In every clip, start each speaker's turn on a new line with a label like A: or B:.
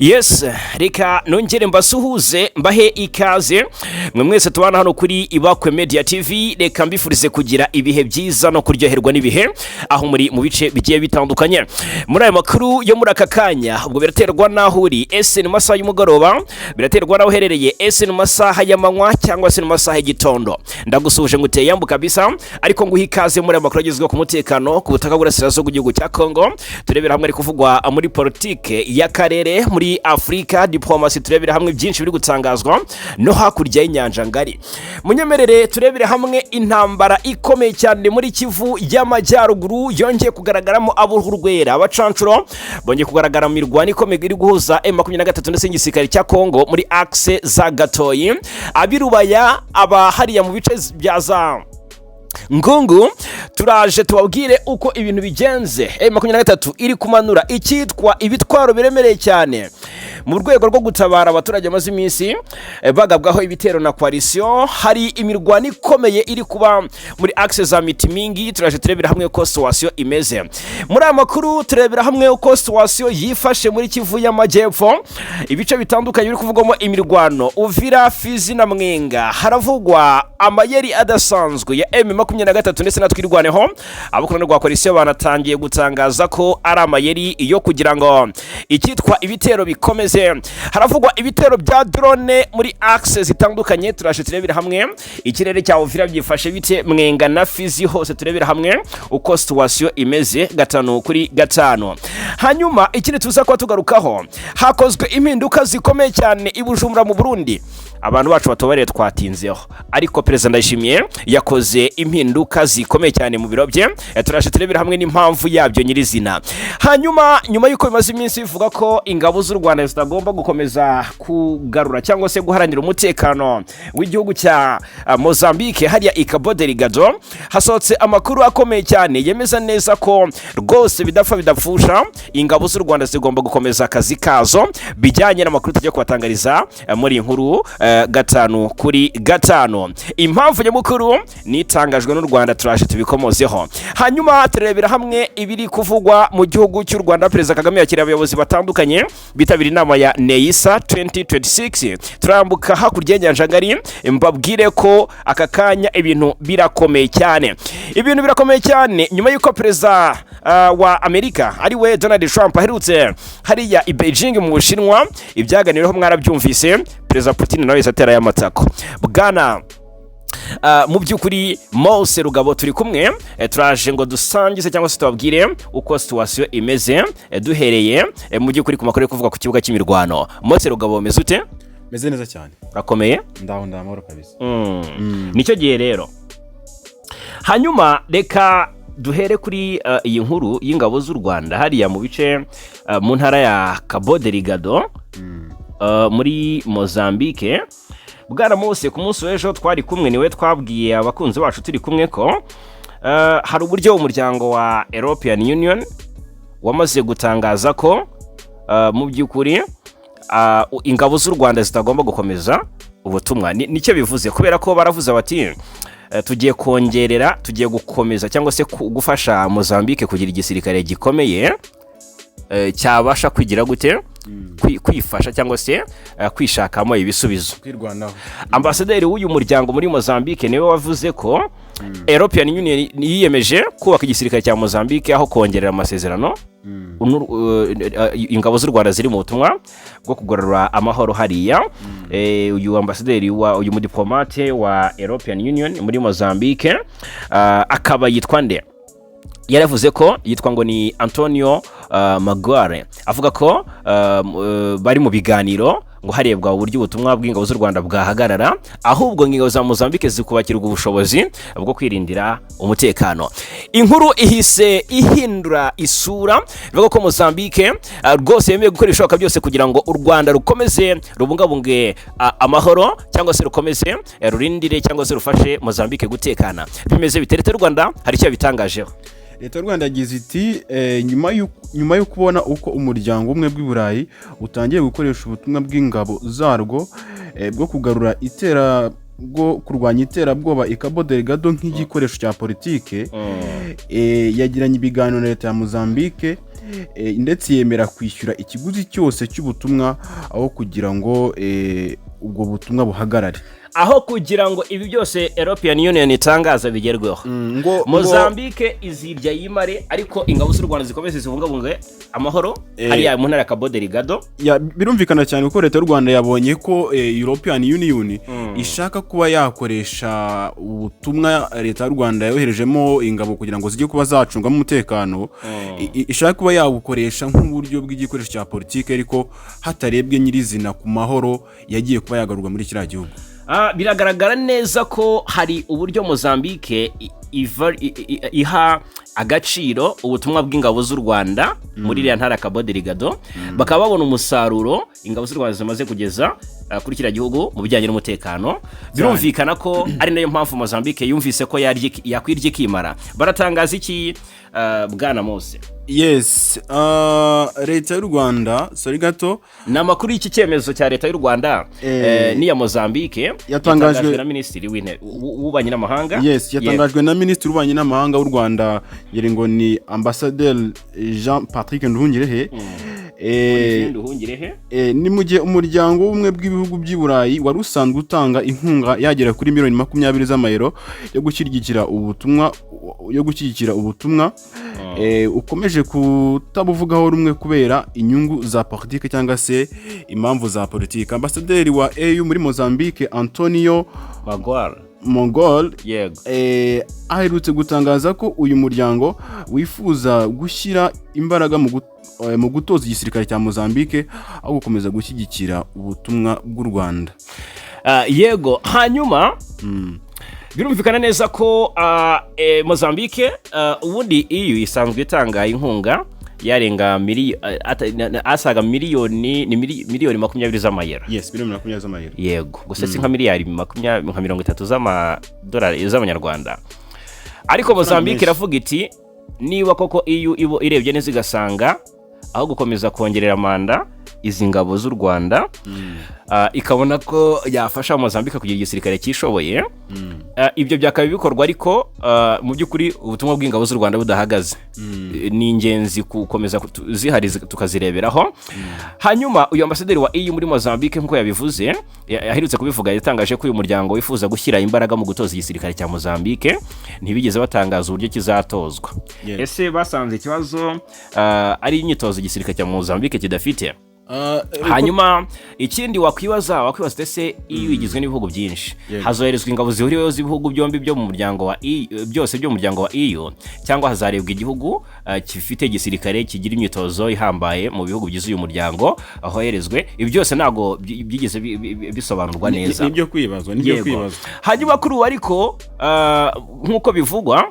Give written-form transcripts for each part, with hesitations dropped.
A: Yes, reka nongere mbasuhuze, mbahe ikaze mwe mwese tubana hano kuri Ibakwe Media TV. Reka mbifurize kugira ibihe byiza no kuryoherwa n'ibihe aho muri mu bice bigiye bitandukanye. Muri aya makuru yo muri aka kanya, ubwo biraterwa n'aho uri. Ese ni mu masaha y'umugoroba? Biraterwa n'aho uherereye. Ese ni mu masaha y'amanywa cyangwa se ni mu masaha y'igitondo? Ndagusuhuje, nguteye yambu kabisa, ariko nguhe ikaze muri aya makuru agezweho ku mutekano ku butaka bw'Uburasirazuba bw'igihugu cya Kongo. Turebera hamwe ari kuvugwa muri politike y'akarere, muri Afurika, diplomasi. Turebera hamwe byinshi biri gutangazwa no hakurya y'inyanja ngari. Munyemerere turebere hamwe intambara ikomeye cyane muri Kivu y'Amajyaruguru yongeye kugaragaramo ab'uruhu rwera. Abacancuro bongeye kugaragara mu mirwano ikomeye iri guhuza M23 ndetse n'igisirikare cya Kongo muri axe za Gatoyi, ab'Irubaya, aba hariya mu bice bya za Ngungu. Turaje tubabwire uko ibintu bigenze. M23 iri kumanura icyitwa ibitwaro biremereye cyane mu rwego rwo gutabara abaturage bamaze iminsi bagabwaho ibitero na coalition. Hari imirwano ikomeye iri kuba muri axe za Mitimingi. Turaje turebera hamwe uko situation imeze. Muri aya makuru turebera hamwe uko situation yifashe muri Kivu y'Amajyepfo, ibice bitandukanye biri kuvugwamo imirwano: Uvira, Fizi na Mwenga. Haravugwa amayeri adasanzwe ya M23 ndetse na Twirwaneho. Abo ku ruhande rwa coalition banatangiye gutangaza ko ari amayeri yo kugira ngo icyitwa ibitero bikomeze. Haravugwa ibitero bya drone muri axe zitandukanye. Turaje turebera hamwe ikirere cya Uvira byifashe bite, Mwenga na Fizi hose, turebera hamwe uko situation imeze gatanu kuri gatanu. Hanyuma ikindi tuza kuba tugarukaho, hakozwe impinduka zikomeye cyane i Bujumbura mu Burundi. Abantu bacu batubariye twatinzeho, ariko Perezida Ndayishimiye yakoze impinduka zikomeye cyane mu biro bye. Turaje turebera hamwe n'impamvu yabyo nyirizina. Hanyuma nyuma y'uko bimaze iminsi bivuga ko ingabo z'u Rwanda zitagomba gukomeza kugarura cyangwa se guharanira umutekano w'igihugu cya Mozambique hariya i Cabo Delgado, hasohotse amakuru akomeye cyane yemeza neza ko rwose bidapfa bidapfusha, ingabo z'u Rwanda zigomba gukomeza akazi kazo, bijyanye n'amakuru tujya kubatangariza muri iyi nkuru gatanu kuri gatanu. Impamvu nyamukuru nitangajwe n'u Rwanda, turaje tubikomozeho. Hanyuma turebera hamwe ibiri kuvugwa mu gihugu cy'u Rwanda. Perezida Kagame yakiriye abayobozi batandukanye bitabira inama ya NEISA 2026. Turambuka hakurya y'inyanja ngari, mbabwire ko aka kanya ibintu birakomeye cyane. Ibintu birakomeye cyane nyuma y'uko perezida wa Amerika, ari we Donald Trump, aherutse hariya i Beijing mu Bushinwa. Ibyaganiriweho mwarabyumvise. Perezida Putin nawe yahise atera y'amatako. Bwana mu by'ukuri Mose Rugabo turi kumwe, turaje ngo dusangize cyangwa se tubabwire uko situation imeze, duhereye mu by'ukuri ku makuru yo kuvuga ku kibuga cy'imirwano. Mose Rugabo, umeze ute?
B: Meze neza cyane.
A: Urakomeye?
B: Ndaho, ndamahoro kabisa.
A: Nicyo gihe rero. Hanyuma reka duhere kuri iyi nkuru y'ingabo z'u Rwanda hariya mu bice mu ntara ya Cabo Delgado muri Mozambique. Bwana Mose, ku munsi w'ejo twari kumwe, niwe twabwiye abakunzi bacu turi kumwe ko hari uburyo umuryango wa European Union wamaze gutangaza ko mu by'ukuri ingabo z'u Rwanda zitagomba gukomeza ubutumwa. Nicyo bivuze, kubera ko baravuze bati tugiye kongerera, tugiye gukomeza cyangwa se gufasha Mozambique kugira igisirikare gikomeye cyabasha kwigira gute, kwifasha cyangwa se kwishakamo ibisubizo.
B: Kwirwanaho.
A: Ambasaderi w'uyu muryango muri Mozambique niwe wavuze ko European Union yiyemeje kubaka igisirikare cya Mozambique aho kongerera amasezerano ingabo z'u Rwanda ziri mu butumwa bwo kugarura amahoro hariya. Uyu ambasaderi wa uyu mudiplomate wa European Union muri Mozambique akaba yitwa nde? Yaravuze ko yitwa ngo ni Antonio Maguire. Avuga ko bari mu biganiro ngo harebwa uburyo ubutumwa bw'ingabo z'u Rwanda bwahagarara, ahubwo ngo ingabo za Mozambique zikubakirwa ubushobozi bwo kwirindira umutekano. Inkuru ihise ihindura isura, bivuga ko Mozambique rwose yemeye gukora ibishoboka byose kugira ngo u Rwanda rukomeze rubungabunge amahoro cyangwa se rukomeze rurindire cyangwa se rufashe Mozambique gutekana. Bimeze bite? Leta y'u Rwanda hari icyo yabitangajeho?
B: Leta y'u Rwanda yagize iti nyuma yo kubona uko umuryango w'Ubumwe bw'i Burayi utangiye gukoresha ubutumwa bw'ingabo zarwo bwo kugarura itera bwo kurwanya iterabwoba i Cabo Delgado nk'igikoresho cya politike, yagiranye ibiganiro na leta ya Mozambique. ndetse yemera kwishyura ikiguzi cyose cy'ubutumwa aho kugira ngo ubwo butumwa buhagarare.
A: Aho kugira ngo ibi byose European Union itangaza bigerweho,
B: ngo
A: Mozambique izirya yimare, ariko ingabo z'u Rwanda zikomeze zibungabunge amahoro hariya mu ntara ya Cabo Delgado.
B: Ya, birumvikana cyane kuko leta y'u Rwanda yabonye ko European Union ishaka kuba yakoresha ubutumwa leta y'u Rwanda yoherejemo ingabo kugira ngo zijye kuba zacungamo umutekano, ishaka kuba yabukoresha nk'uburyo bw'igikoresho cya politiki, ariko hatarebwe nyirizina ku mahoro yagiye kuba yagarurwa muri kiriya gihugu.
A: Biragaragara neza ko hari uburyo Mozambique iha agaciro ubutumwa bw'ingabo z'u Rwanda muri iriya ntara ya Cabo Delgado, bakaba babona umusaruro ingabo z'u Rwanda zimaze kugeza kuri kiriya gihugu mu bijyanye n'umutekano. Birumvikana ko ari nayo mpamvu Mozambique yumvise ko yakwirya ikimara. Baratangaza iki, bwana Mose?
B: Yes, leta y'u Rwanda, sorry gato.
A: Ni amakuru y'iki cyemezo cya leta y'u Rwanda n'iya Mozambique
B: Yatangajwe
A: na minisitiri w'intebe w'ububanyi n'amahanga.
B: Yes, yatangajwe na minisitiri w'ububanyi n'amahanga w'u Rwanda, ngira ngo ni Ambasaderi Jean Patrick Nduhungirehe.
A: Olivier Nduhungirehe.
B: Ni mu gihe umuryango w'ubumwe bw'ibihugu by'i Burayi wari usanzwe utanga inkunga yagera kuri miliyoni 20 z'amayero yo gushyigikira ubutumwa ukomeje kutabuvugaho rumwe kubera inyungu za politiki cyangwa se impamvu za politiki. Ambasaderi wa EU muri Mozambique, Antonio
A: Magwara.
B: Mongol, aherutse gutangaza ko uyu muryango wifuza gushyira imbaraga mu gutoza igisirikare cya Mozambique aho gukomeza gushyigikira ubutumwa bw'u Rwanda.
A: Yego, hanyuma birumvikana neza ko Mozambique, ubundi EU isanzwe itanga inkunga yarenga asaga miliyoni, ni miliyoni 20 z'amayero.
B: Yes, miliyoni 20 z'amayero.
A: Yego, gusa si nka miliyari 20, nka 30 z'amadolari z'amanyarwanda. Ariko Mozambique
B: menshi.
A: iravuga iti niba koko EU ibo irebye neza igasanga aho gukomeza kongerera manda izi ngabo z'u Rwanda, ikabona ko yafasha Mozambique kugira igisirikare cyishoboye, ibyo byakaba bikorwa, ariko mu by'ukuri ubutumwa bw'ingabo z'u Rwanda budahagaze. Ni ingenzi gukomeza zihari tukazireberaho. Hanyuma uyu ambasaderi wa EU muri Mozambique, nk'uko yabivuze, aherutse kubivuga, yatangaje ko uyu muryango wifuza gushyira imbaraga mu gutoza igisirikare cya Mozambique. Ntibigeze batangaza uburyo kizatozwa. Ese basanze ikibazo ari imyitozo igisirikare cya Mozambique kidafite? Hanyuma ikindi wakwibaza ese EU igizwe n'ibihugu byinshi, hazoherezwa ingabo zihuriweho z'ibihugu byombi byo mu muryango wa EU, byose byo mu muryango wa EU, cyangwa hazarebwa igihugu gifite igisirikare kigira imyitozo ihambaye mu bihugu bigize uyu muryango ahoherezwe? Ibi byose ntabwo byigeze bisobanurwa neza.
B: Nibyo kwibazwa, nibyo kwibazwa.
A: Hanyuma kuri ubu ariko, nk'uko bivugwa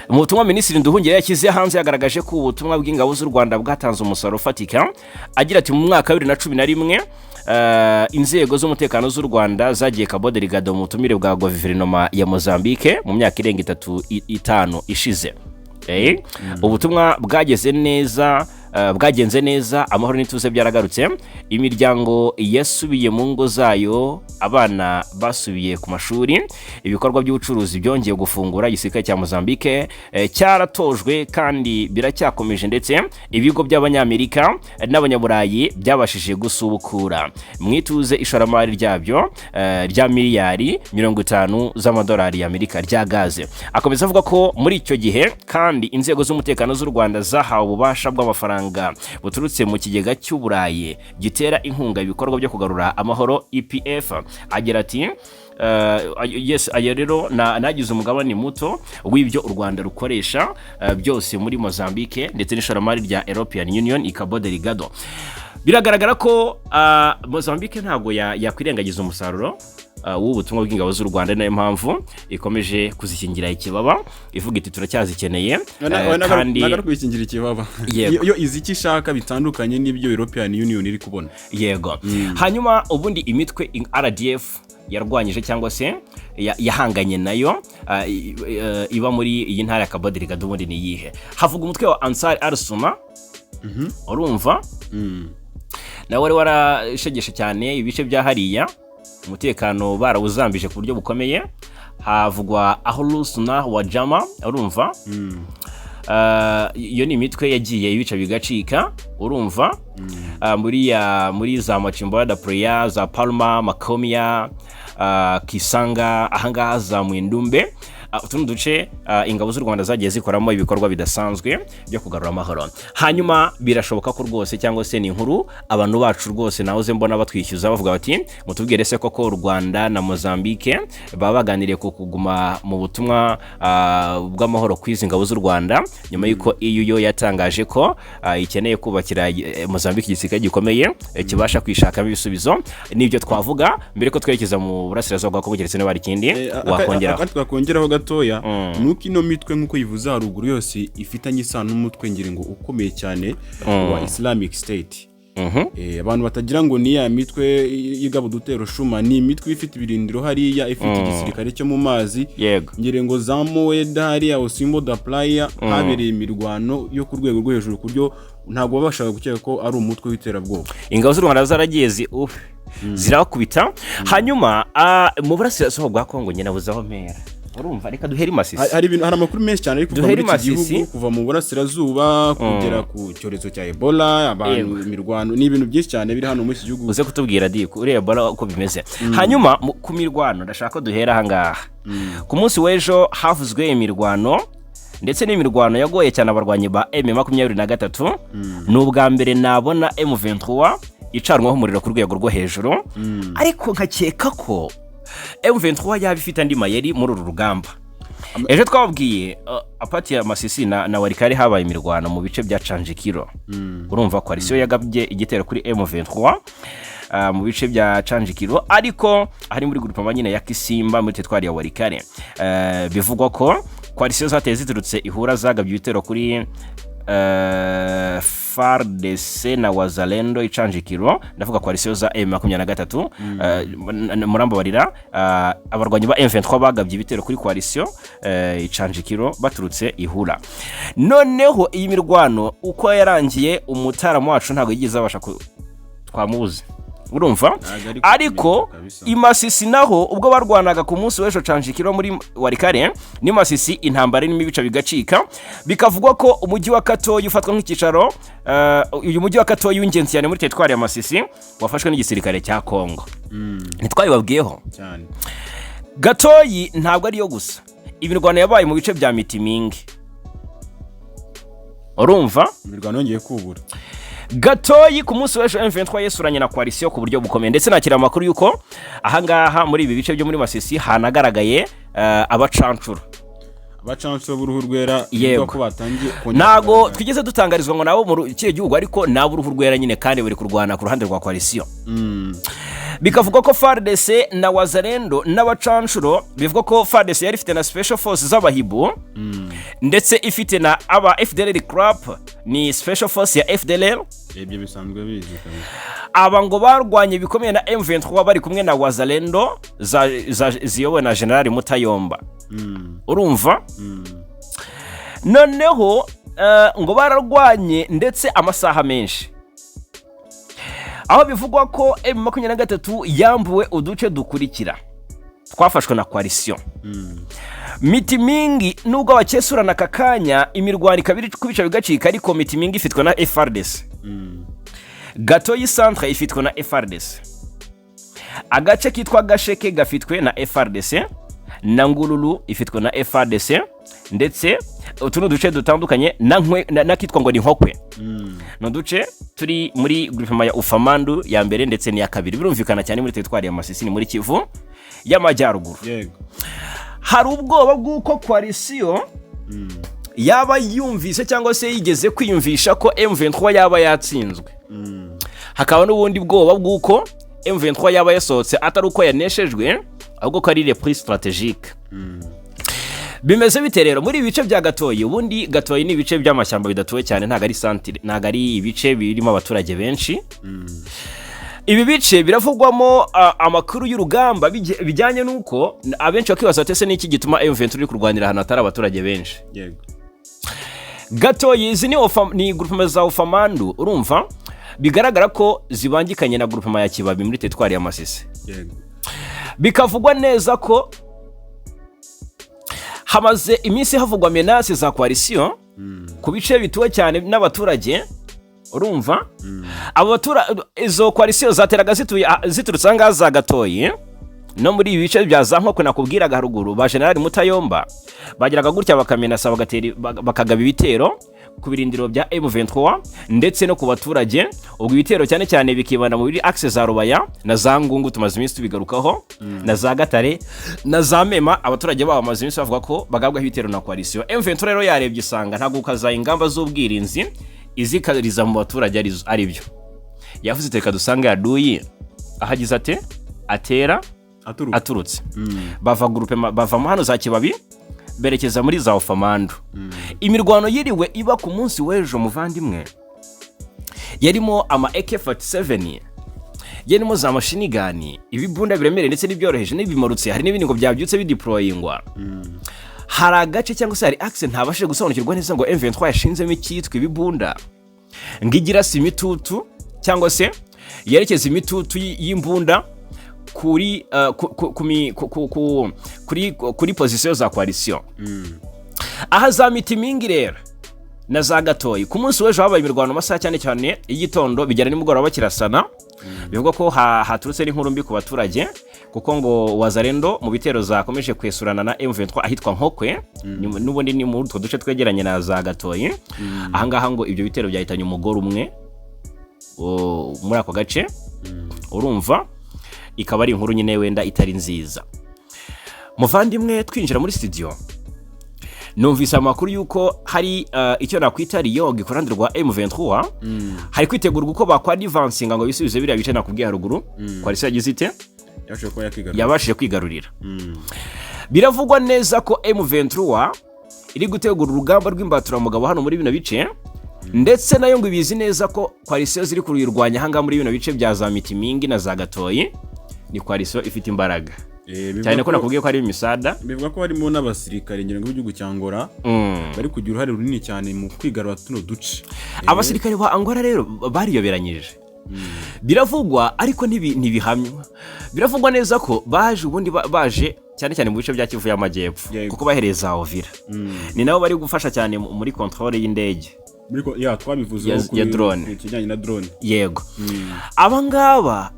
A: mu butumwa Minisitiri Nduhungirehe yashyize hanze, yagaragaje ko ubutumwa bw'ingabo z'u Rwanda bwatanze umusaruro ufatika, agira ati: "Mu mwaka wa 2011 inzego z'umutekano z'u Rwanda zagiye Cabo Delgado mu butumire bwa guverinoma ya Mozambique mu myaka irenga itatu, 5 ishize. Ubutumwa bwageze neza, bwagenze neza, amahoro n'ituze byaragarutse, imiryango yasubiye mu ngo zayo, abana basubiye ku mashuri, ibikorwa by'ubucuruzi byongeye gufungura, igisirikare cya Mozambique cyaratojwe kandi biracyakomeje, ndetse ibigo by'Abanyamerika n'Abanyaburayi byabashije gusubukura mu ituze ishoramari ryabyo rya miliyari 50 z'amadolari y'Amerika rya gaze." Akomeza avuga ko muri icyo gihe kandi inzego z'umutekano z'u Rwanda zahawe ububasha bw'amafaranga buturutse mu kigega cy'Uburayi gitera inkunga ibikorwa byo kugarura amahoro, EPF. Agira ati yes, aya rero nagize umugabane muto w'ibyo u Rwanda rukoresha byose muri Mozambique, ndetse n'ishoramari rya European Union i Cabo Delgado. Biragaragara ko Mozambique ntabwo yakwirengagiza umusaruro w'ubutumwa bw'ingabo z'u Rwanda, ni nayo mpamvu ikomeje kuzikingira ikibaba, ivuga iti turacyazikeneye. Kandi
B: Ntabwo ari kwikingira ikibaba.
A: Yego.
B: Yo izi icyo ishaka bitandukanye n'ibyo European Union iri kubona.
A: Yego. Hanyuma ubundi imitwe RDF yarwanyije cyangwa se yahanganye nayo iba muri iyi ntara ya Cabo Delgado ubundi ni iyihe? Havuga umutwe wa Ansar al-Sunna, urumva, nawe wari warashegeshe cyane ibice bya hariya, umutekano barawuzambije ku buryo bukomeye. Havugwa Ahlus Sunnah wa Jama, urumva. Iyo ni imitwe yagiye ibica bigacika, urumva. Muri za Mocimboa da Praia, za Palma, Macomia, Kisanga, ahangaha za Mwidumbe. Utu ni uduce ingabo z'u Rwanda zagiye zikoramo ibikorwa bidasanzwe byo kugarura amahoro. Hanyuma birashoboka ko rwose, cyangwa se ni inkuru abantu bacu rwose nahoze mbona batwishyuza, bavuga bati: "Mutubwire se koko u Rwanda na Mozambique baba baganiriye ku kuguma mu butumwa bw'amahoro kw'izi ngabo z'u Rwanda, nyuma y'uko EU yo yatangaje ko ikeneye kubakira Mozambique igisirikare gikomeye kibasha kwishakamo ibisubizo?" Nibyo twavuga mbere ko twerekeza mu burasirazuba bwa Kongo, keretse niba hari ikindi wakongeraho.
B: Akandi twakongeraho gatoya ni uko ino mitwe, nk'uko yivuze haruguru, yose ifitanye isano n'umutwe ngira ngo ukomeye cyane wa Islamic State. Abantu batagira ngo ni ya mitwe y'igaba udutero shuma, ni imitwe ifite ibirindiro hariya, ifite igisirikare cyo mu mazi. Ngira ngo za Mueda hariya, Mocimboa da Praia, habereye imirwano yo ku rwego rwo hejuru, ku buryo ntabwo baba bashaka gukeka ko ari umutwe w'iterabwoba.
A: Ingabo z'u Rwanda zaragiye zirabakubita. Hanyuma mu burasirazuba bwa Kongo nyine nabuze aho mpera, urumva, reka duhere i Masisi.
B: Hari amakuru menshi cyane ari kuva
A: Duhere
B: muri iki
A: Masisi.
B: gihugu, kuva mu burasirazuba kugera ku cyorezo cya Ebola, abantu, imirwano, ni ibintu byinshi cyane biri hano muri iki gihugu.
A: Uze kutubwira di ureba Ebola uko bimeze. Hanyuma ku mirwano, ndashaka ko duhera ahangaha. Ku munsi w'ejo havuzwe imirwano, ndetse n'imirwano yagoye cyane abarwanyi ba M23. Ni ubwa mbere nabona M23 icanwaho umuriro ku rwego rwo hejuru, ariko nkakeka ko M23 yaba ifite andi mayeri muri uru rugamba. Ejo twababwiye apati ya Masisi na Walikale habaye imirwano mu bice bya Canjikiro. Urumva, coalition yagabye igitero kuri M23 mu bice bya Canjikiro, ariko hari muri groupement nyine ya Kisimba muri teritwari ya Walikale. Bivugwa ko coalition zateye ziturutse ihura zagabye ibitero kuri FARDC na Wazalendo icanjikiro, ndavuga coalition za M23. Murambabarira, abarwanyi ba M23 bagabye ibitero kuri coalition icanjikiro baturutse ihura. Noneho iyi mirwano uko yarangiye, umutaramu wacu ntabwo yigeze abasha twamubuze, urumva.
B: Ntabwo ari
A: ariko
B: kumenya kabisa.
A: I Masisi naho ubwo barwanaga ku munsi w'ejo Canjikiro muri Walikale ni Masisi, intambara irimo ibice bigacika. Bikavugwa ko umujyi wa Katoyi ufatwa nk'icyicaro, uyu mujyi wa Katoyi w'ingenzi cyane muri teritwari ya Masisi, wafashwe n'igisirikare cya Kongo. Ntitwabibabwiyeho?
B: Cyane.
A: Gatoyi ntabwo ariyo gusa, imirwano yabaye mu bice bya Mitimingi, urumva.
B: Imirwano yongeye kubura.
A: Gatoyi ku munsi w'ejo M23 yesuranye na coalition ku buryo bukomeye, ndetse nakira amakuru y'uko ahangaha muri ibi bice byo muri Masisi hanagaragaye abacancuro.
B: Abacancuro b'uruhu rwera
A: Yego.
B: bivuga ko batangiye kongera
A: Ntago
B: kugaragara.
A: twigeze dutangarizwa ngo nabo mu kihe gihugu, ariko nabo uruhu rwera nyine, kandi bari kurwana ku ruhande rwa coalition. Bikavugwa ko FARDC na Wazalendo n'abacancuro, bivugwa ko FARDC yari ifite na special force z'abahibu, ndetse ifite na aba FDLR CRAP, ni special force ya FDLR.
B: Ibyo bisanzwe bizwi kabisa.
A: Aba ngo barwanye bikomeye na M23 bari kumwe na Wazalendo ziyobowe na General Mutayomba. Urumva, noneho ngo bararwanye ndetse amasaha menshi, aho bivugwa ko M23 yambuwe uduce dukurikira twafashwe na coalition: Mitimingi, nubwo abakesurana aka kanya, imirwano ikaba iri kubica bigacika, ariko Mitimingi ifitwe na FARDC. Gatoyi centre ifitwe na FARDC. Agace kitwa Gasheke gafitwe na FARDC, na Ngururu ifitwe na FARDC, ndetse utu ni uduce dutandukanye n'akitwa ngo ni Nkokwe. Ni uduce turi muri groupement ya Ufamandu ya mbere ndetse n'iya kabiri, birumvikana cyane muri teritwari ya Masisi, ni muri Kivu y'Amajyaruguru. Hari ubwoba bw'uko coalition yaba yumvise cyangwa se yigeze kwiyumvisha ko M23 yaba yatsinzwe. Hakaba n'ubundi bwoba bw'uko M23 yaba yasohotse atari uko yaneshejwe, ahubwo ko ari repli stratégique. Bimeze bite rero muri ibi bice bya Gatoyi? Ubundi Gatoyi ni ibice by'amashyamba bidatuwe cyane, ntabwo ari santire, ntabwo ari ibice birimo abaturage benshi. Ibi bice biravugwamo amakuru y'urugamba bijyanye n'uko abenshi bakibaza bati: "Ese ni iki gituma M23 iri kurwanira ahantu hatari abaturage benshi?" Gatoyi, izi ni groupement za Ufamandu, urumva, bigaragara ko zibangikanye na groupement ya Kibabi muri teritwari ya Masisi. Bikavugwa neza ko hamaze iminsi havugwa menaces za coalition. Ku bice bituwe cyane n'abaturage. Urumva, abo batura izo coalition zateraga zituye ziturutse aha ngaha za Gatoyi no muri ibi bice bya za Nkoko nakubwiraga haruguru, ba Generali Mutayomba bageraga gutya bakamenasa, bagatera, bakagaba ibitero ku birindiro bya M23 ndetse no ku baturage. Ubwo ibitero cyane cyane bikibanda muri axe za Rubaya na za Ngungu, tumaze iminsi tubigarukaho, na za Gatare na za Mema. Abaturage babo bamaze iminsi bavuga ko bagabwaho ibitero na coalition M23. Rero yarebye isanga ntabwo gukaza ingamba z'ubwirinzi izikariza mu baturage ari byo. Yavuze iti: "Reka dusange aduyi aho agize ate atera
B: aturuka."
A: Aturutse bava gurupe bavamo hano za Kibabi, berekeza muri za Ofamandu. Imirwano yiriwe iba ku munsi w'ejo, muvandimwe, yarimo ama AK47, yarimo za machine gun, ibibunda biremereye ndetse n'ibyoroheje n'ibimarutse. Hari n'ibindi ngo byabyutse bideployingwa. Hari agace cyangwa se hari axe ntabashije gusobanukirwa neza ngo M23 yashinzemo icyitwa ibibunda, ngo igira si imitutu cyangwa se yerekeza imitutu y'imbunda kuri ku- ku- ku mi- ku- ku- ku- kuri kuri position za coalition aha za Mitimingi rero na za Gatoyi. Ku munsi w'ejo habaye imirwano mu masaha cyane cyane y'igitondo, bigera nimugoroba bakirasana. Bivugwa ko haturutse n'inkuru mbi ku baturage, kuko ngo Wazalendo mu bitero zakomeje kwesurana na M23 ahitwa Nkokwe, n'ubundi ni muri utwo duce twegeranye na za Gatoyi ahangaha, ngo ibyo bitero byahitanye umugore umwe muri ako gace. Urumva ikaba ari inkuru nyine wenda itari nziza. Muvandimwe, twinjira muri studio numvise amakuru y'uko hari icyo nakwita riyogi ku ruhande rwa M23, hari kwitegurwa uko bakwadvancinga ngo bisubize biriya bice nakubwiye haruguru coalition yagize ite?
B: Yabashije kuba yakigarura.
A: Yabashije kwigarurira. Biravugwa neza ko M23 iri gutegura urugamba rw'imbaturamugabo hano muri bino bice, ndetse nayo ngo ibizi neza ko coalition ziri kuyirwanya ahangaha muri bino bice bya za Mitimingi na za Gatoyi ni coalition ifite imbaraga cyane, ko nakubwiye ko hari imisada.
B: Bivuga ko harimo n'abasirikare, ngira ngo b'igihugu cya Angola, bari kugira uruhare runini cyane mu kwigarura tuno duce.
A: Abasirikare ba Angola rero bariyoberanyije. Biravugwa ariko ntibihamywa, biravugwa neza ko baje ubundi baje cyane cyane mu bice bya Kivu y'Amajyepfo, kuko bahereye za Uvira, ni nabo bari gufasha cyane muri contrôle y'indege.
B: Ya, twabivuzeho
A: ya drone.
B: Ku kijyanye na drone.
A: Yego, aba ngaba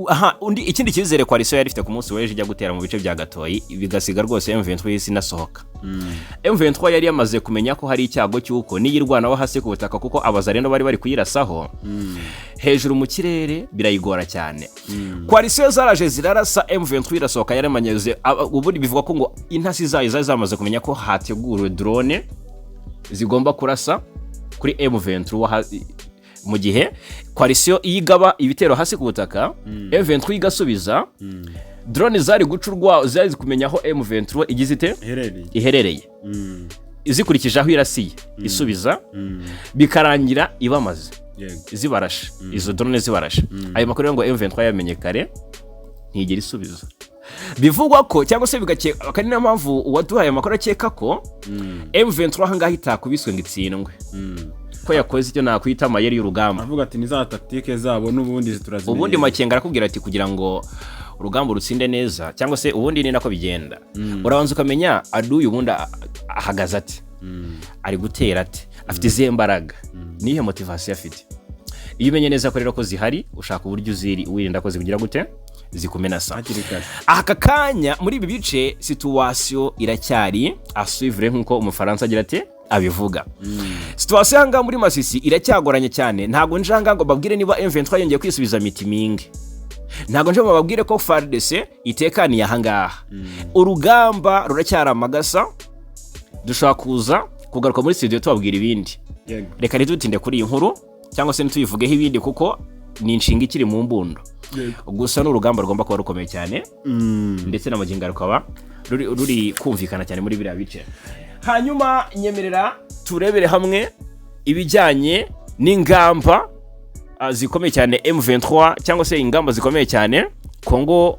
A: aha. Undi ikindi cyizere coalition yari ifite ku munsi w'ejo ijya gutera mu bice bya Gatoyi, bigasiga rwose M23 y'isi inasohoka, M23 yari yamaze kumenya ko hari icyago cy'uko niyirwanaho hasi ku butaka, kuko Abazarendo bari kuyirasaho hejuru mu kirere, birayigora cyane. Coalition zaraje zirarasa, M23 irasohoka. Yaramanyeze ubundi bivugwa ko ngo intasi zayo zari zamaze kumenya ko hateguriwe drone zigomba kurasa kuri M23 mu gihe coalition iyo igaba ibitero hasi ku butaka, M23 igasubiza, drone zari guca urwa zari kumenya aho M23 igize ite?
B: Iherereye.
A: Iherereye, izikurikije aho irasiye isubiza, bikarangira ibamaze, zibarashe, izo drone zibarashe. Ayo makuru rero ngo M23 yamenye kare, ntigera isubiza. Bivugwa ko cyangwa se bigakeka, akaba ari niyo mpamvu uwaduhaye amakuru akeka ko M23 ahangaha itakubiswe ngo itsindwe, ko yakoze icyo nakwita amayeri y'urugamba.
B: Avuga ati: "Ni za tactique zabo n'ubundi turazimenyereye."
A: Ubundi Makenga arakubwira ati kugira ngo urugamba rutsinde neza, cyangwa se ubundi ni nako bigenda, urabanza ukamenya aduyi ubundi ahagaze ate, ari gutera ate, afite izihe mbaraga, niyihe motivation afite. Iyo umenye neza ko rero ko zihari, ushaka uburyo uziri wirinda ko zikugira gute, zikumenasa
B: hakiri kare.
A: Aka kanya muri ibi bice situation iracyari à suivre, nk'uko Umufaransa agira ati abivuga. Situation aha ngaha muri Masisi iracyagoranye cyane. Ntabwo nje aha ngaha ngo babwire niba M23 yongeye kwisubiza Mitimingi, ntabwo nje ngo babwire ko FARDC itekaniye aha ngaha. Urugamba ruracyari amagasa, dushobora kuza kugaruka muri studio tubabwira ibindi. Reka ntitutinde kuri iyi nkuru cyangwa se ntituyivugeho ibindi, kuko ni inshinga ikiri mu mbundo. Gusa ni urugamba rugomba kuba rukomeye cyane, ndetse n'amagingo rukaba ruri kumvikana cyane muri biriya bice. Hanyuma nyemerera turebere hamwe ibijyanye n'ingamba zikomeye cyane M23, cyangwa se ingamba zikomeye cyane Kongo,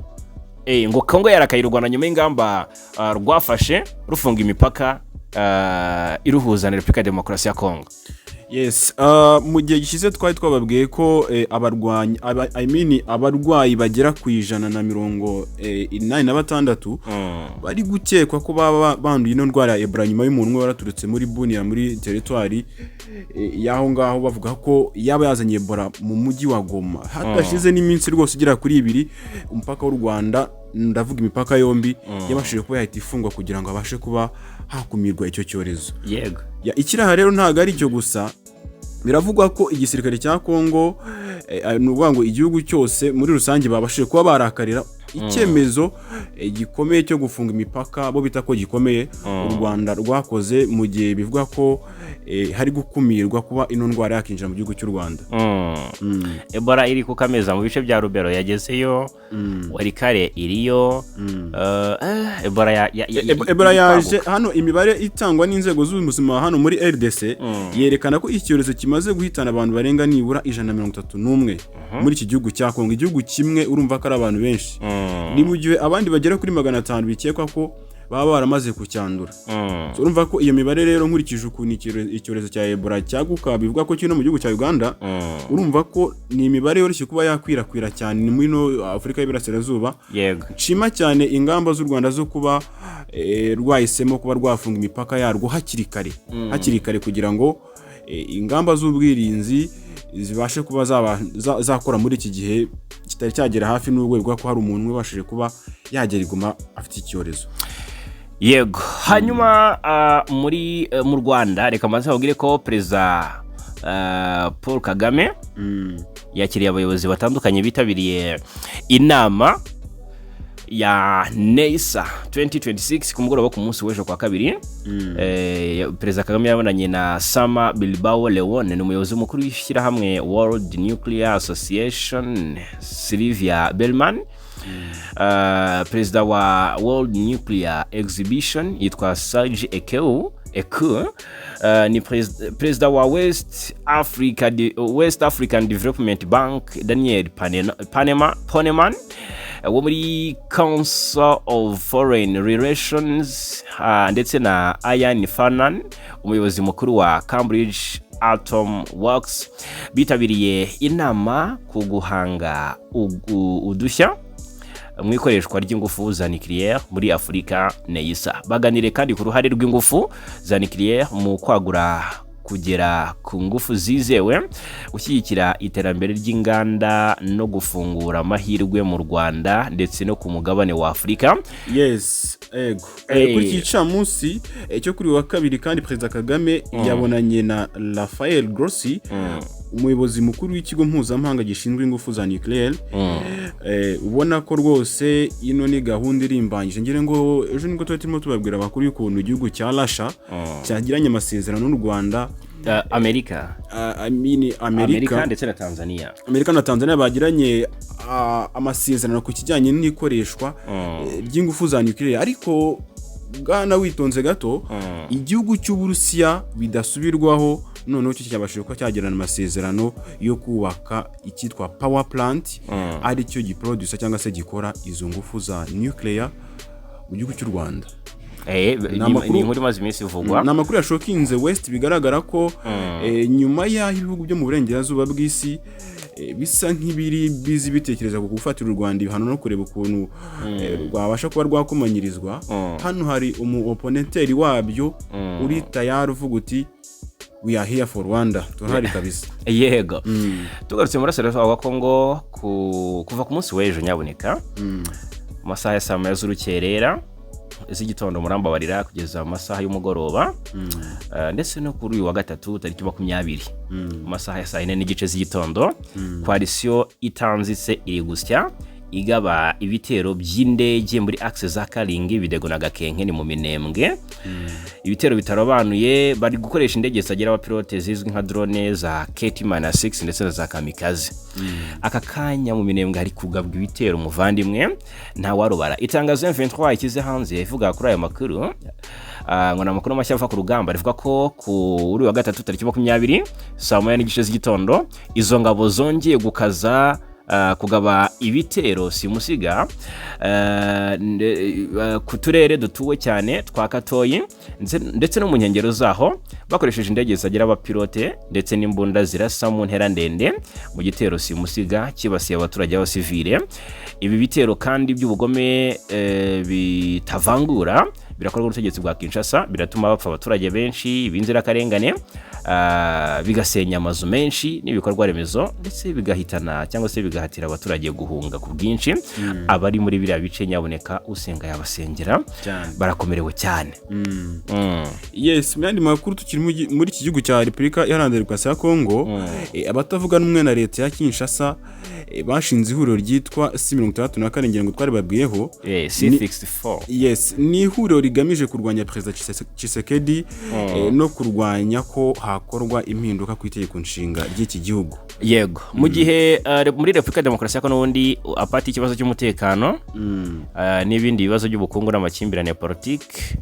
A: ngo Kongo yarakaye u Rwanda nyuma y'ingamba rwafashe rufunga imipaka iruhuza na Repubulika ya Demokarasi ya Kongo.
B: Yes, mu gihe gishize twari twababwiye ko abarwanyi I mean, abarwayi bagera ku 186 bari gukekwa ko baba banduye ino ndwara ya Ebola nyuma y'umuntu umwe waraturutse muri Bunia, muri teritwari y'aho ngaho, bavuga ko yaba yazanye Ebola mu mujyi wa Goma. Hadashize n'iminsi rwose igera kuri 2, umupaka w'u Rwanda, ndavuga imipaka yombi, yabashije kuba yahita ifungwa kugira ngo habashe kuba hakumirwa icyo cyorezo. Ya, ikiraha rero ntabwo ari icyo gusa. Biravugwa ko igisirikare cya Kongo, ni ukuvuga ngo igihugu cyose muri rusange, babashije kuba barakarira icyemezo gikomeye cyo gufunga imipaka, bo bita ko gikomeye, u Rwanda rwakoze mu gihe bivuga ko hari gukumirwa kuba ino ndwara yakinjira mu gihugu cy'u Rwanda.
A: Ebola iri ku kameza mu bice bya Rubero, yagezeyo, Walikale iriyo. Ebola
B: Ebola
A: iri
B: yaje
A: kwaguka.
B: Hano imibare itangwa n'inzego z'ubuzima hano muri RDC yerekana ko iki cyorezo kimaze guhitana abantu barenga nibura 131 muri iki gihugu cya Kongo, igihugu kimwe. Urumva ko ari abantu benshi. Ni mu gihe abandi bagera kuri 500 bikekwa ko baba baramaze kucyandura. So, urumva ko iyo mibare rero, nkurikije ukuntu icyorezo cya Ebola cyaguka, bivuga ko kiri no mu gihugu cya Uganda, urumva ko ni imibare yoroshye kuba yakwirakwira cyane muri no Afurika y'Iburasirazuba. Nshima cyane ingamba z'u Rwanda zo kuba rwahisemo kuba rwafunga imipaka yarwo hakiri kare, hakiri kare, kugira ngo ingamba z'ubwirinzi zibashe kuba zakora muri iki gihe kitari cyagera hafi n'urwego ko hari umuntu ubashije kuba yagera i Goma afite icyorezo.
A: Yego. Hanyuma muri mu Rwanda, reka mbanze babwire ko Perezida Paul Kagame yakiriye abayobozi batandukanye bitabiriye inama ya NESA 2026 ku mugoroba ku munsi w'ejo kwa kabiri. Perezida Kagame yabonanye na Sama Bilbao Leone, ni umuyobozi mukuru w'ishyirahamwe World Nuclear Association, Sylvia Bermann, perezida wa World Nuclear Exhibition yitwa Serge Ekeu Eku, ni perezida wa West African Development Bank, Daniel Poneman, wo muri Council of Foreign Relations, ndetse na Ian Farnan, umuyobozi mukuru wa Cambridge Atom Works. Bitabiriye inama ku guhanga udushya mu ikoreshwa ry'ingufu za nucléaire muri Afurika, NEISA. Baganiriye kandi ku ruhare rw'ingufu za nucléaire mu kwagura kugera ku ngufu zizewe, gushyigikira iterambere ry'inganda no gufungura amahirwe mu Rwanda ndetse no ku mugabane wa Afurika.
B: Yes, ego. Kuri iki gicamunsi cyo kuri uyu wa kabiri kandi, Perezida Kagame yabonanye na Rafael Grossi, umuyobozi mukuru w'ikigo mpuzamahanga gishinzwe ingufu za nucléaire. Ubona ko rwose ino ni gahunda irimbanyije. Ngira ngo ejo nibwo tuba turimo tubabwira abakuru y'ukuntu igihugu cya Russia cyagiranye amasezerano n'u Rwanda.
A: Amerika.
B: I mean,
A: Amerika.
B: Amerika.
A: Ndetse na Tanzania.
B: Amerika na Tanzania bagiranye amasezerano ku kijyanye n'ikoreshwa ry'ingufu za nucléaire. Ariko bwana, witonze gato, igihugu cy'Uburusiya bidasubirwaho noneho cyo cyabashije kuba cyagirana amasezerano yo kubaka icyitwa power plant, aricyo giproduce cyangwa se gikora izo ngufu za nuclear mu gihugu cy'u Rwanda.
A: Ni inkuru imaze iminsi ivugwa.
B: Ni amakuru yashokinze West. Bigaragara ko nyuma y'aho ibihugu byo mu burengerazuba bw'isi bisa nk'ibiri bizi bitekereza ku gufatira u Rwanda ibihano no kureba ukuntu rwabasha kuba rwakomanyirizwa, hano hari umu opponent wabyo uri tayari uvuga uti: "We are here for Rwanda, turahari kabisa."
A: Yego. Tugarutse mu burasirazuba bwa Kongo, kuva ku munsi w'ejo nyaboneka, mu masaha ya saa 1 z'urukerera z'igitondo, murambabarira, kugeza mu masaha y'umugoroba, ndetse no kuri uyu wa gatatu tariki 20 mu masaha ya saa 4:30 z'igitondo, coalition itanzitse iri gusya igaba ibitero by'indege muri axe za Karingi, Bidego na Gakenke, ni mu Minembwe. Ibitero bitarobanuye, bari gukoresha indege zitagira abapilote zizwi nka drone za KT-6 ndetse na za kamikaze. Aka kanya mu Minembwe hari kugabwa ibitero, muvandimwe, ntawarubara. Itangazo M23 ishyize hanze ivuga kuri ayo makuru, ngo ni amakuru mashya ava ku rugamba, rivuga ko kuri uyu wa gatatu tariki 20 saa 1:30 z'igitondo izo ngabo zongeye gukaza kugaba ibitero simusiga ku turere dutuwe cyane twa Katoyi ndetse no mu nkengero zaho, bakoresheje indege zitagira abapilote ndetse n'imbunda zirasa mu ntera ndende mu gitero simusiga cyibasiye abaturage b'abasivile. Ibi bitero kandi by'ubugome bitavangura birakorwa n'ubutegetsi bwa Kinshasa, biratuma bapfa abaturage benshi b'inzirakarengane, bigasenya amazu menshi n'ibikorwa remezo, ndetse bigahitana cyangwa se bigahatira abaturage guhunga ku bwinshi. Abari muri biriya bice, nyaboneka usenga yabasengera.
B: Cyane.
A: Barakomerewe cyane.
B: Yes, mu yandi makuru tukiri muri iki gihugu cya Repubulika Iharanira Demokarasi ya Kongo, abatavuga rumwe na leta ya Kinshasa bashinze ihuriro ryitwa C64, ngira ngo twaribabwiyeho.
A: C64.
B: Yes, ni ihuriro rigamije kurwanya Perezida Tshisekedi no kurwanya ko hakorwa impinduka ku itegeko nshinga ry'iki gihugu.
A: Yego, mu gihe muri Repubulika ya Demokarasi ya Kongo n'ubundi, apart ikibazo cy'umutekano n'ibindi bibazo by'ubukungu n'amakimbirane ya politiki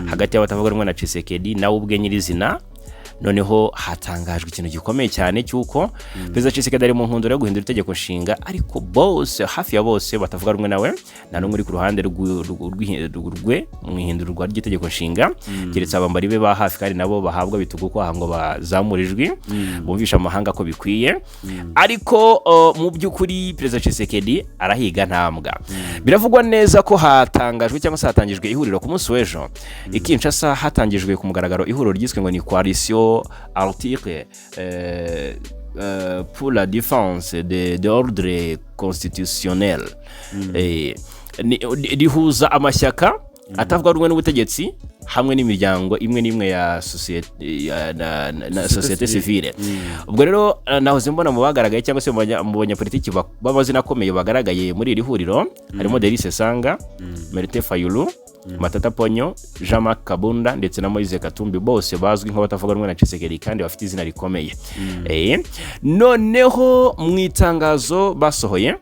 A: hagati y'abatavuga rumwe na Tshisekedi nawe ubwe nyirizina, noneho hatangajwe ikintu gikomeye cyane cy'uko Perezida Tshisekedi ari mu nkundura yo guhindura itegeko nshinga, ariko bose, hafi ya bose batavuga rumwe nawe, nta n'umwe uri ku ruhande rwe mu ihindurwa ry'itegeko nshinga, keretse abambari be ba hafi, kandi nabo bahabwa bitugu kwaha ngo bazamure ijwi bumvishe amahanga ko bikwiye. Ariko mu by'ukuri Perezida Tshisekedi arahiga ntambwa. Biravugwa neza ko hatangajwe cyangwa se hatangijwe ihuriro ku munsi w'ejo i Kinshasa. Hatangijwe ku mugaragaro ihuriro ryiswe ngo ni Coalition Article pour la défense de ordre constitutionnel. Rihuza amashyaka atavuga rumwe n'ubutegetsi hamwe n'imiryango imwe n'imwe ya sosiyete na sosiyete sivile. Ubwo rero nahoze mbona mu bagaragaye cyangwa se mu banyapolitiki b'amazina akomeye bagaragaye muri iri huriro harimo Delly Sesanga, Martin Fayulu, Matata Ponyo, Jean Marc Kabunda ndetse na Moise Katumbi, bose bazwi nk'abatavuga rumwe na Tshisekedi kandi bafite izina rikomeye. Noneho mu itangazo basohoye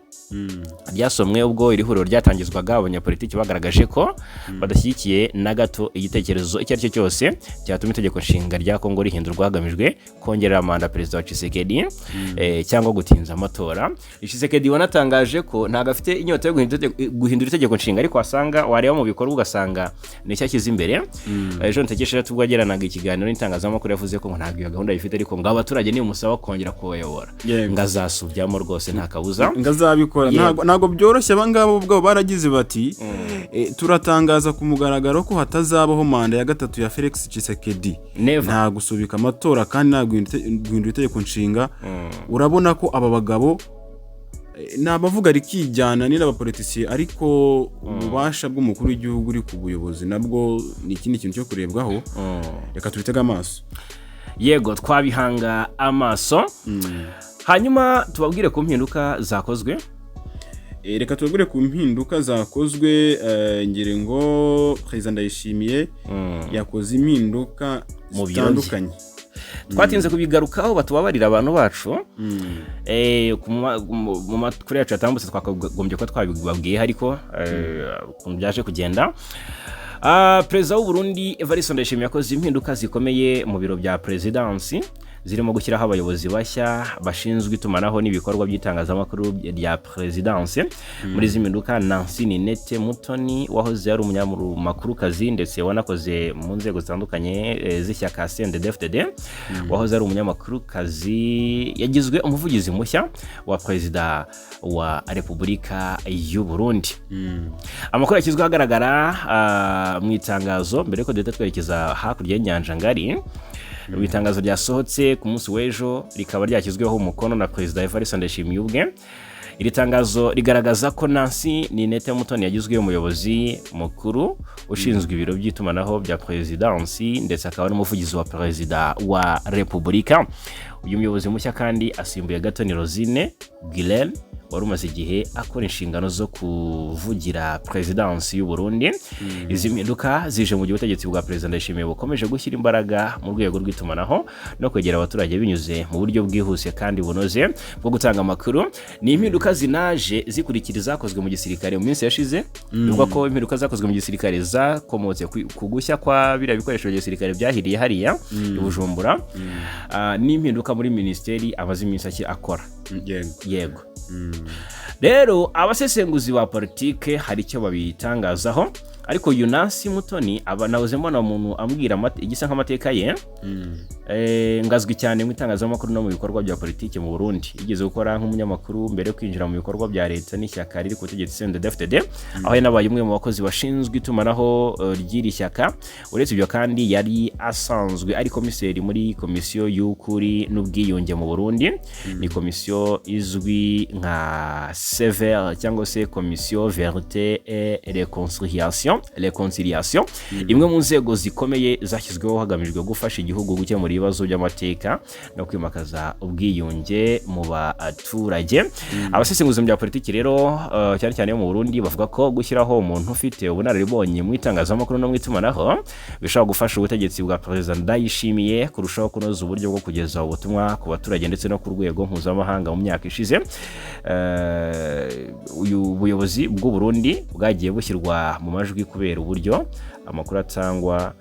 A: ryasomwe ubwo iri huriro ryatangizwaga, abanyapolitiki bagaragaje ko badashyigikiye na gato igitekerezo icyo ari cyo cyose cyatuma itegeko nshinga rya Kongo rihindurwa hagamijwe kongerera manda Perezida wa Tshisekedi cyangwa gutinza amatora. Tshisekedi wanatangaje ko ntabwo afite inyota yo guhindura itegeko nshinga, ariko wasanga wareba mu bikorwa ugasanga nicyo ashyize imbere. Ejo ntekesheje ubwo yagiranaga ikiganiro n'itangazamakuru, yavuze ko ngo ntabwo iyo gahunda ayifite, ariko ngo abaturage nimusaba kongera kubayobora ngo azasubyamo rwose, nta kabuza.
B: Ngo azabikora. Ntabwo byoroshye. Abangaba ubwabo baragize bati: "Turatangaza ku mugaragaro ko hatazabaho manda ya gatatu ya Felix Tshisekedi."
A: Never.
B: Nta gusubika amatora kandi nta guhindura itegeko nshinga. Urabona ko aba bagabo ni abavuga rikijyana, ni n'abapolitisiye, ariko ububasha bw'umukuru w'igihugu uri ku buyobozi nabwo ni ikindi kintu cyo kurebwaho. Reka tubitege amaso.
A: Yego, twabihanga amaso, hanyuma tubabwire ku mpinduka zakozwe.
B: Reka tubabwire ku mpinduka zakozwe. Ngire ngo Perezida Ndayishimiye yakoze impinduka
A: Mu biro bye.
B: zitandukanye.
A: Twatinze kubigarukaho, batubabarira abantu bacu. Mu makuru yacu yatambutse twakagombye kuba twabibabwiye, ariko ukuntu byaje kugenda. Perezida w'u Burundi Evariste Ndayishimiye yakoze impinduka zikomeye mu biro bya perezidansi, zirimo gushyiraho abayobozi bashya bashinzwe itumanaho n'ibikorwa by'itangazamakuru rya perezidansi. Muri izi mpinduka, Nancy Ninette Mutoni wahoze ari umunyamakurukazi ndetse wanakoze mu nzego zitandukanye z'ishyaka CNDD-FDD, wahoze ari umunyamakurukazi, yagizwe umuvugizi mushya wa Perezida wa Repubulika y'u Burundi. Amakuru yashyizwe ahagaragara mu itangazo, mbere yuko duhita twerekeza hakurya y'inyanja ngari, mu itangazo ryasohotse ku munsi w'ejo rikaba ryashyizweho umukono na Perezida Evariste Ndayishimiye ubwe, iri tangazo rigaragaza ko Nancy Ninette Mutoni yagizwe umuyobozi mukuru ushinzwe ibiro by'itumanaho bya perezidansi ndetse akaba n'umuvugizi wa Perezida wa Repubulika. Uyu muyobozi mushya kandi asimbuye Gatoni Rosine Guilhem wari umaze igihe akora inshingano zo kuvugira perezidansi y'u Burundi. Izi mpinduka zije mu gihe ubutegetsi bwa Perezida Ndayishimiye bukomeje gushyira imbaraga mu rwego rw'itumanaho no kwegera abaturage binyuze mu buryo bwihuse kandi bunoze bwo gutanga amakuru. Ni impinduka zinaje zikurikira izakozwe mu gisirikare mu minsi yashize. Bivugwa ko impinduka zakozwe mu gisirikare zakomotse ku gushya kwa biriya bikoresho bya gisirikare byahiriye hariya i Bujumbura, n'impinduka muri minisiteri amaze iminsi akora.
B: Yego.
A: Yego. Rero abasesenguzi ba politike hari icyo babitangazaho, ariko Yunasi Mutoni aba nahoze mbona umuntu ambwira igisa nk'amateka ye. Ngazwi cyane mu itangazamakuru no mu bikorwa bya politiki mu Burundi. Yigeze gukora nk'umunyamakuru mbere yo kwinjira mu bikorwa bya leta n'ishyaka riri ku butegetsi CNDD-FDD, aho yanabaye umwe mu bakozi bashinzwe itumanaho ry'iri shyaka. Uretse ibyo kandi, yari asanzwe ari komiseri muri Komisiyo y'Ukuri n'Ubwiyunge mu Burundi. Ni komisiyo izwi nka CVR cyangwa se Komisiyo Vérité et Réconciliation, imwe mu nzego zikomeye zashyizweho hagamijwe gufasha igihugu gukemura ibibazo by'amateka no kwimakaza ubwiyunge mu baturage. Abasesenguzi mu bya politiki rero, cyane cyane yo mu Burundi, bavuga ko gushyiraho umuntu ufite ubunararibonye mu itangazamakuru no mu itumanaho bishobora gufasha ubutegetsi bwa Perezida Ndayishimiye kurushaho kunoza uburyo bwo kugeza ubutumwa ku baturage ndetse no ku rwego mpuzamahanga. Mu myaka ishize, uyu buyobozi bw'u Burundi bwagiye bushyirwa mu majwi kubera uburyo amakuru atangwa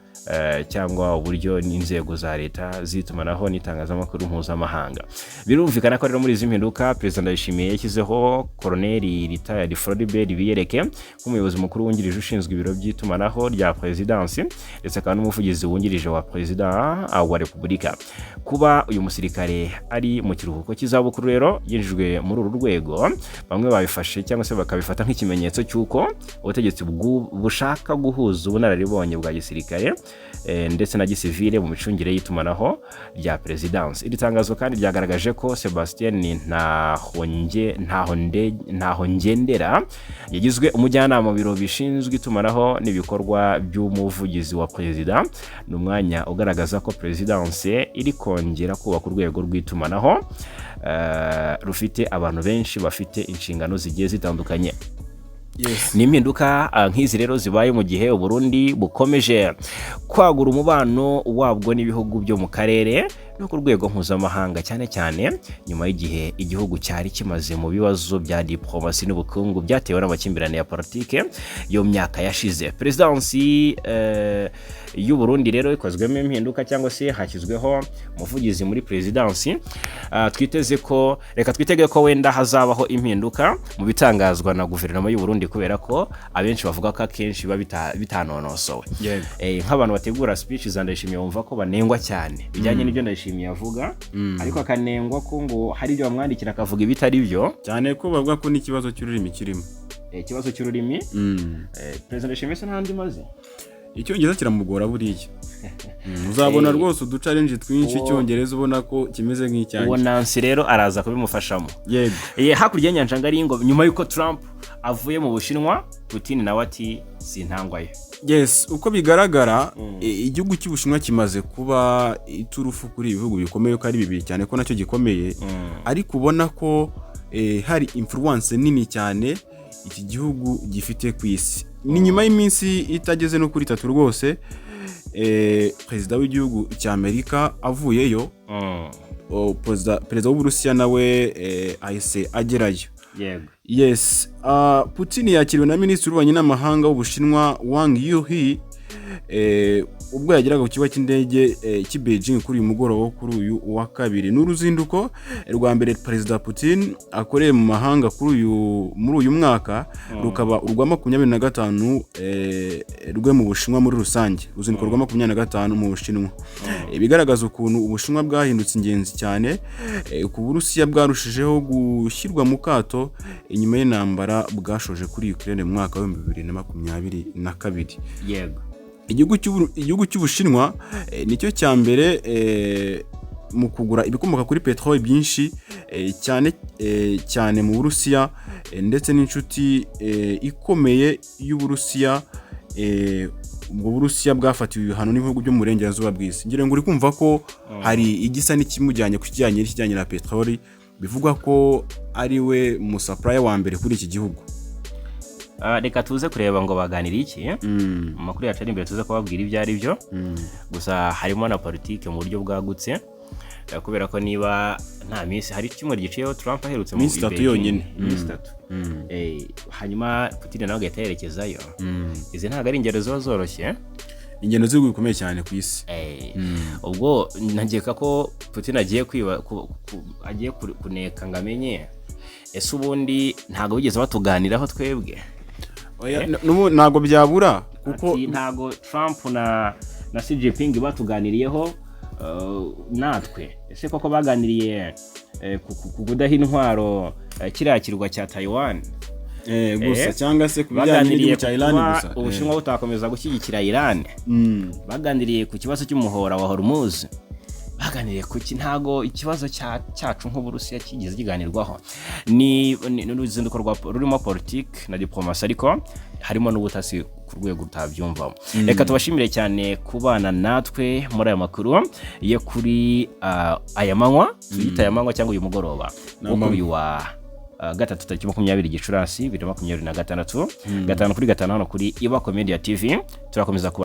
A: cyangwa uburyo n'inzego za leta z'itumanaho n'itangazamakuru mpuzamahanga. Birumvikana ko rero muri izi mpinduka, Perezida Ndayishimiye yashyizeho Koloneli retired Floribert Biyereke nk'umuyobozi mukuru wungirije ushinzwe ibiro by'itumanaho rya perezidansi, ndetse akaba n'umuvugizi wungirije wa Perezida wa Repubulika. Kuba uyu musirikare ari mu kiruhuko cy'izabukuru rero yinjijwe muri uru rwego, bamwe babifashe cyangwa se bakabifata nk'ikimenyetso cy'uko ubutegetsi bushaka guhuza ubunararibonye bwa gisirikare ndetse na gisivile mu micungire y'itumanaho rya perezidansi. Iri tangazo kandi ryagaragaje ko Sebastien Ntahongendera yagizwe umujyanama mu biro bishinzwe itumanaho n'ibikorwa by'umuvugizi wa perezida. Ni umwanya ugaragaza ko perezidansi iri kongera kubaka urwego rw'itumanaho rufite abantu benshi bafite inshingano zigiye zitandukanye. Ni impinduka nk'izi rero zibaye mu gihe Uburundi bukomeje kwagura umubano wabwo n'ibihugu byo mu karere no ku rwego mpuzamahanga, cyane cyane nyuma y'igihe igihugu cyari kimaze mu bibazo bya diplomasi n'ubukungu byatewe n'amakimbirane ya politike yo mu myaka yashize. Perezidansi y'u Burundi rero ikozwemo impinduka cyangwa se hashyizweho umuvugizi muri perezidansi. Twiteze ko, reka twitege ko wenda hazabaho impinduka mu bitangazwa na guverinoma y'u Burundi, kubera ko abenshi bavuga ko akenshi biba bitanonosowe. Nk'abantu bategura speech za Ndayishimiye bumva ko banengwa cyane bijyanye n'ibyo Ndayishimiye avuga, ariko akanengwa ko ngo hari ibyo bamwandikira akavuga ibitari byo.
B: Cyane ko bavuga ko n'ikibazo cy'ururimi kirimo.
A: Ikibazo cy'ururimi. Perezida Ndayishimiye se ntandi maze
B: Icyongereza kiramugora buriya. Uzabona rwose uduchallenge twinshi, icyongereza ubona ko kimeze
A: Uwo
B: nk'icyanjye.
A: Nancy rero araza kubimufashamo.
B: Yego.
A: Hakurya y'inyanja ngari, ngo nyuma y'uko Trump avuye mu Bushinwa, Putin nawe ati sintangwayo.
B: Yes, uko bigaragara, igihugu cy'Ubushinwa kimaze kuba iturufu kuri ibi bihugu bikomeye ko ari bibiri, cyane ko nacyo gikomeye, ariko ubona ko hari influence nini cyane iki gihugu gifite ku isi. Ni nyuma y'iminsi itageze no kuri 3 rwose perezida w'igihugu cya Amerika avuyeyo, perezida w'Uburusiya nawe ahise agerayo. Yes, Putin yakiriwe na minisitiri w'ububanyi n'amahanga w'Ubushinwa Wang Yi, ubwo yageraga ku kibuga cy'indege cy'i Beijing kuri uyu mugoroba wo kuri uyu wa kabiri. Ni uruzinduko rwa mbere Perezida Putin akoreye mu mahanga kuri uyu muri uyu mwaka, rukaba urwa 25 rwe mu Bushinwa muri rusange, uruzinduko rwa 25 mu Bushinwa. Ibigaragaza ukuntu Ubushinwa bwahindutse ingenzi cyane ku Burusiya, bwarushijeho gushyirwa mu kato inyuma y'intambara bwashoje kuri Ukraine mu mwaka wa 2022. Igihugu cy'Ubushinwa nicyo cya mbere mu kugura ibikomoka kuri peteroli byinshi, cyane cyane mu Burusiya, ndetse n'inshuti ikomeye y'Uburusiya. Ubwo Burusiya bwafatiwe ibihano n'ibihugu byo mu burengerazuba bw'isi. Ngira ngo uri kumva ko hari igisa n'ikimujyanye ku kijyanye n'ikijyanye na peteroli, bivugwa ko ari we musupplier wa mbere kuri iki gihugu.
A: Reka tuze kureba ngo baganira iki mu makuru yacu ari imbere, tuze kubabwira ibyo ari byo. Gusa harimo na politike mu buryo bwagutse, kubera ko niba nta minsi, hari icyumweru giciyeho Trump aherutse mu
B: Minsi 3
A: Beijing.
B: yonyine.
A: Iminsi 3. Hanyuma Putin nawe agahita yerekezayo. Izi ntabwo ari ingero ziba zoroshye.
B: Ingendo z'ibihugu bikomeye cyane ku isi.
A: Ubwo nkeka ko Putin agiye kwiba agiye kuneka ngo amenye Ese ubundi ntabwo bigeze batuganiraho twebwe?
B: Oya, n'ubu ntabwo byabura kuko
A: Ati ntabwo Trump na Xi Jinping batuganiriyeho natwe. Ese koko baganiriye ku kudaha intwaro kiriya kirwa cya Taiwan?
B: Gusa cyangwa se ku bijyanye
A: Baganiriye
B: n'igihugu cya
A: ku
B: Iran
A: kuba
B: gusa.
A: Ubushinwa butakomeza gushyigikira Iran? Baganiriye ku kibazo cy'umuhora wa Hormuz? Baganiriye ku ki? Ntago ikibazo cyacu nk'Uburusiya kigeze kiganirwaho. Ni uruzinduko rurimo politiki na diplomasi, ariko harimo n'ubutasi ku rwego utabyumvamo. Reka tubashimire cyane kubana natwe muri aya makuru yo kuri aya manywa, tuyita aya manywa cyangwa uyu mugoroba wo kuri uyu wa gatatu, tariki 20 Gicurasi 2026, 5 kuri 5 hano kuri Ibakwe Media TV. Turakomeza kuba